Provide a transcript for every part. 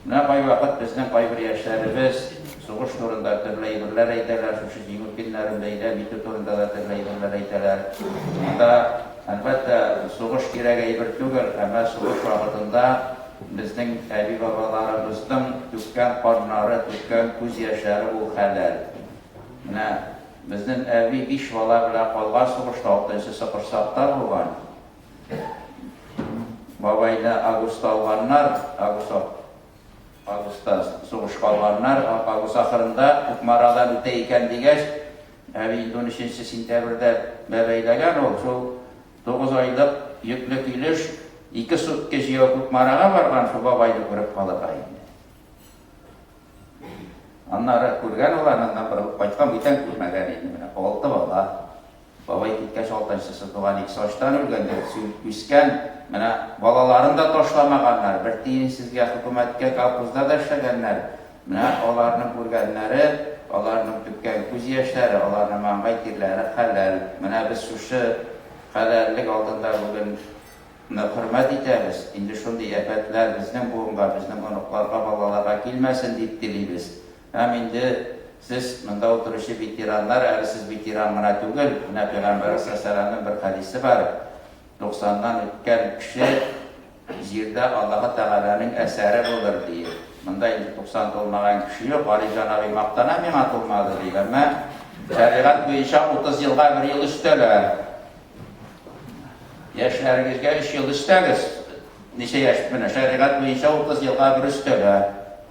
Менә кайвакыт безнең кайбер яшьләребез сугыш турында төрле әйберләр әйтәләр, шушы Җиңү көннәрен бәйрәм итү турында да төрле әйберләр әйтәләр. Монда, әлбәттә, сугыш кирәк әйбер түгел, әмма сугыш вакытында безнең әби-бабаларыбызның түккән каннары, түккән күз яшьләре ул хәләл. Менә безнең әби биш бала белән калган сугышта, алтынчысы корсакта булган. Бабайны августта алганнар, август, августта сугышка алганнар, август ахырында Кукмарадан үтә икән дигәч, әби инде 13 сентябрьдә бәбәйләгән ул, шул 9 айлык йөкле килеш ике сутки җыяу Кукмарага барган, шул бабайны күреп калырга инде. Аннары күргән ул, аннан борылып кайткан, бүтән күрмәгән инде менә. Алты бала. Бабай киткәч, алтынчысы туган, икесе ачтан үлгән, дүртесе үскән. Менә балаларын да ташламаганнар, бер тиенсезгә хөкүмәткә, колхозда да эшләгәннәр. Менә аларның күргәннәре, аларның түккән күз яшьләре, аларның маңгай тирләре хәләл. Менә без шушы хәләллек алдында бүген ны хөрмәт итәбез. Инде шундый афәтләр безнең буынга, безнең оныкларга, балаларга килмәсен дип телибез. Һәм инде сез, монда утыручы ветераннар, әле сез ветеран гына түгел, менә Пәйгамбәребез салләллаһу бер хәдисе бар, туксаннан үткән кеше җирдә Аллаһы Тәгаләнең әсәре булыр, диеп. Монда инде 90 тулмаган кеше юк, Галимҗан абый мактана, миңа тулмады, дип. Әмма шәригать буенча 30 елга бер ел өстәлә. Яшьләрегезгә өч ел өстәгез. Ничә яшь? Менә шәригать буенча 30 елга бер өстәлә.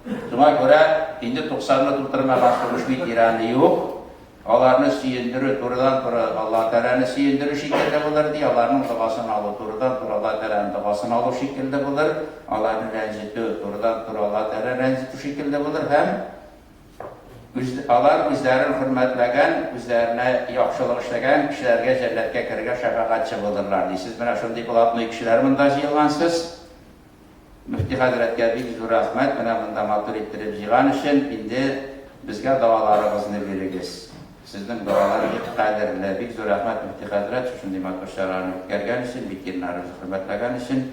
Шуңа күрә инде 90-ны тутырмаган сугыш ветераны юк. Аларны сөендерү турыдан-туры Аллаһ Тәгаләне сөендерү шикелле булыр, ди. Аларның догасын алу турыдан-туры Аллаһ Тәгаләнең догасын алу шикелле булыр. Аларны рәнҗетү турыдан-туры Аллаһ Тәгаләне рәнҗетү шикелле булыр һәм Үз, алар үзләрен хөрмәтләгән, үзләренә яхшылык эшләгән кешеләргә җәннәткә керергә шәфәгатьче булырлар, ди. Сез менә шундый блатной кешеләр монда җыелгансыз. Мөфти хәзрәткә бик зур рәхмәт, менә монда матур иттереп җыйган өчен. Инде безгә догаларыгызны бирегез. Сезнең догалар бик кадерле. Бик зур рәхмәт, мөфти хәзрәт, шушындый матур чараны үткәргән өчен, ветеринарыбызны хөрмәтләгән өчен.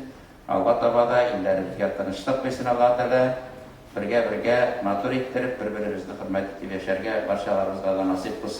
Алга таба да илләребезгә тынычлык бирсен Аллаһы Тәгалә. Бергә-бергә матур иттереп, бер-беребезне хөрмәт итеп яшәргә барчаларыбызга да насыйп кылсын.